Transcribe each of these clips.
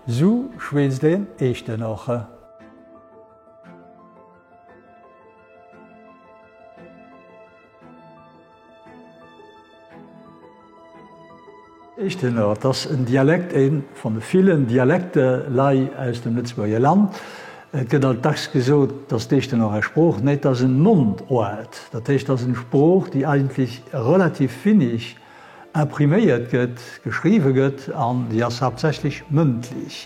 Sou schweetzt een Eechternocher. Eechternoch, et ass en Dialekt, ee vun de villen Dialekte lei aus dem Lëtzebuerger Land. Et gëtt alt dacks gesot, datt d'Eechternocher Sprooch, nee, et ass en Mondoart, dat heescht, et ass en Sprooch, déi eigentlech relativ winnig impriméiert gëtt, geschriwwe gëtt, an déi ass haaptsächlech mëndlech.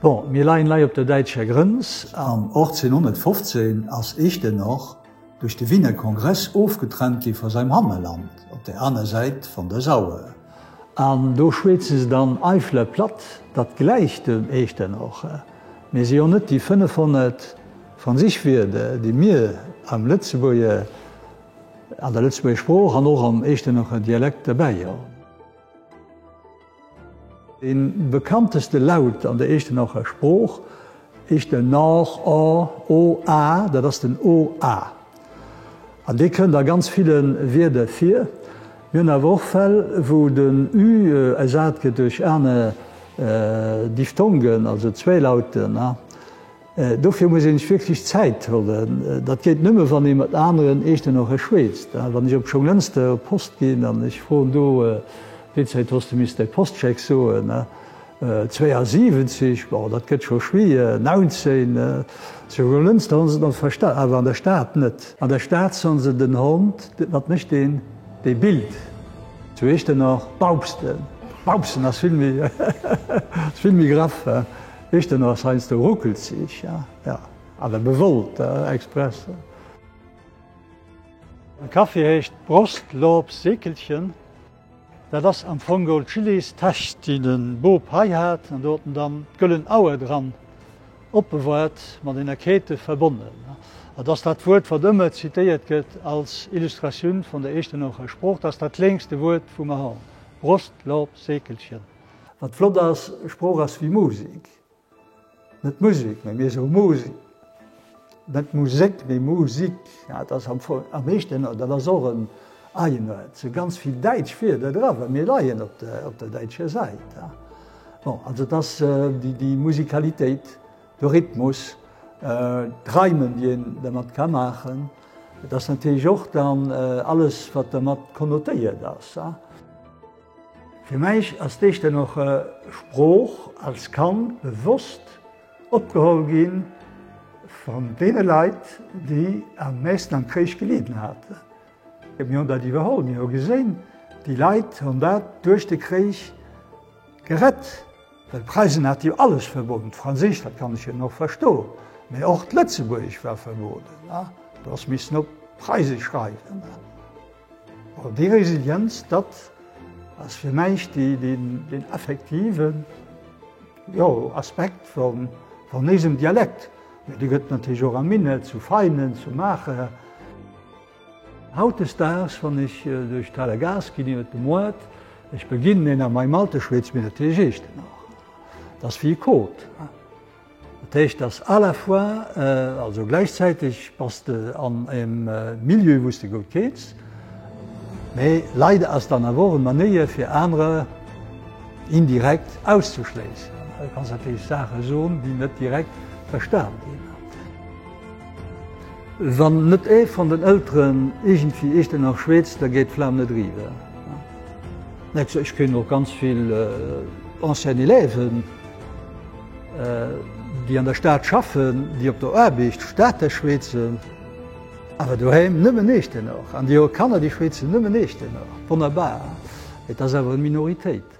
Bon, mir leien lei op der däitscher Grënz. An 1815 ass Echternach duerch de Wiener Kongress ofgetrennt gi vu seinem Hannerland op der aner Säit von der Sauer. An do schweetze se dann Eifler Platt, dat gläicht dem Echternocher, mee si jo net déi 500 fransisch Wierder, déi mir am Lëtzebuerger An der Lëtzebuerger Sprooch an och am Echternacher Dialekt derbäi jo. Dee bekannteste Laut an der Echternacher Sprooch, Echternach, â, o, a, dat ass den o, a. An dee kënnt a ganz ville Wierder vir. Mir hunn awer och Fäll, wou den ü ersat gëtt duerch aner Diphthongen, also Zweilauten. Dofir muss een sech wierklech Zäit huelen. Dat geet nëmme wann ee mat aneren Eechternocher schweetzt. Wann ech op Jonglënster op d'Post ginn an ech froen do, Wéi Zäit hoss de misst däi Postscheck soen? 72, bon dat gëtt scho schwier, 19, zu Jonglënster hunn se et nach verstan, awer an der Stad net. An der Stad soen se den Hond, wat mécht deen? Dee billt. Zu Echternach baupsten. Baupsten ass vill méi, ass vill méi graff. Echternach ass heiansdo ruckelzeg, ja, ja, awer bewollt, express. De Kaffi heescht Brostlobsekelchen. Dat ass am Fong geholl d'Gilets-Täsch, déi de Bop hei hat, an do huet en dann d'gëllen Auer dran opbewahrt, mat enger Kete verbonnen. Et ass dat Wuert, wat ëmmer zitéiert gëtt als Illustratioun vun der Echternacher Sprooch. Dat ass dat längste Wuert, wou mer han, Brostlobsekelchen. Wat flott ass, Sprooch ass wéi Musek. Net Musek, mee mir soe Musik. Net Musek, mee Musik. Dat ass am Fong am meeschten, dat ass och en Eigenuert. Et si ganz vill däitsch Wierder dra, well mir leien op der, op der däitscher Säit. Bon, also et ass déi, déi Musikalitéit, de Rhythmus, d'Reimen, déi een dermat ka maachen. Et ass natierlech och dann alles, wat dermat konnotéiert ass. Fir mech ass d'Echternocher Sprooch als Kand bewosst opgeholl gi vun deene Leit, déi am meisten am Krich gelidden haten. Mir hunn dat iwwerholl, mir hu gesinn, déi Leit hunn dat duerch de Krich gerett, well Preisen hat jo alles verboden, d'Franséisch, dat kann ech jo nach verstoen, mä och d'Lëtzebuergesch war verboden, du has missen op Preisesch schreiwen. Déi Resilienz, dat ass fir mech deen effektiven Aspekt vun eisem Dialekt. Mee dee gëtt natierlech och am Minett, zu Veinen, zu Maacher. Hautdesdaags, wann ech duerch d'Haler Gaass ginn iwwer de Moart, ech beginn een a meim Alter, schwätze mir natierlech Eechternoch. Dat ass wéi e Code. Dat heescht, dass à la fois, also gläichzäiteg bass de an engem Milieu, wou s de gutt kenns, mee leider ass dann awer och en Manéier fir anerer indirekt auszeschléissen. Du kanns natierlech Saache soen, déi net direkt verstan ginn. Wann net ee vun den Elteren iergendwéi Echternoch schwätzt, da geet d'Flam net eriwwer. Ech kennen och ganz vill anciens Élèven, déi an der Stad schaffen, déi op der Aarbecht Stater schwätzen, awer doheim nëmmen Eechternoch. An déi hu Kanner, déi schwätzen nëmmen Eechternoch. Wonnerbar, et ass awer eng Minoritéit.